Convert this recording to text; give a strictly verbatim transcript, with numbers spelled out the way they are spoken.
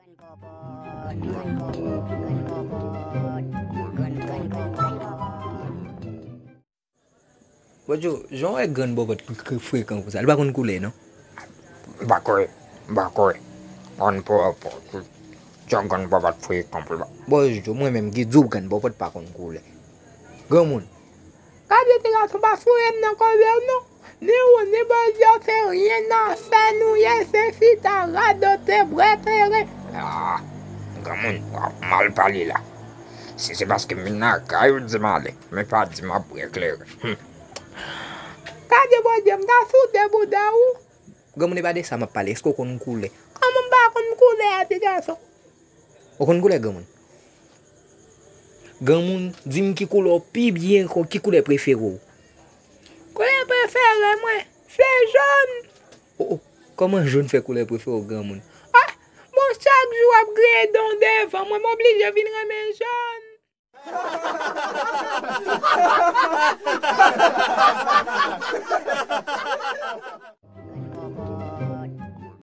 Bon, Djo, jan w wè grann bòbòt k-, k-, frekan konsa, li pa konn koulè, non? M pa kwè, m pa kwè. Grann bòbòt, jan grann bòbòt frekan pou l pa. Bon, Djo, mwen menm ki di w grann bòbòt pa konn koulè. Granmoun. Gade ti gason, pa foure m nan kòlè w non. Ni ou, ni Bondye, se ryen nan fè nou ye, se chita, radote, bwè kleren. Ah, granmoun, w ap mal pale la. Si se paske m vin lakay ou di m ale, men pa di m ap bwè kleren. Hum. Gade Bondye, m ta soude bouda ou. Granmoun, e pa de sa m ap pale, èske w konn koulè? Kòman m pa konn koulè a, ti gason? Ou konn koulè granmoun? Granmoun, di m ki koulè w pi byen, ko-, ki koulè prefere w? Koulè prefere mwen, se jòn. Oh, oh, kòman jòn fè koulè prefere w, granmoun? Ah, bon, chak jou w ap griyen dan w devan mwen, m oblije vin renmen jòn.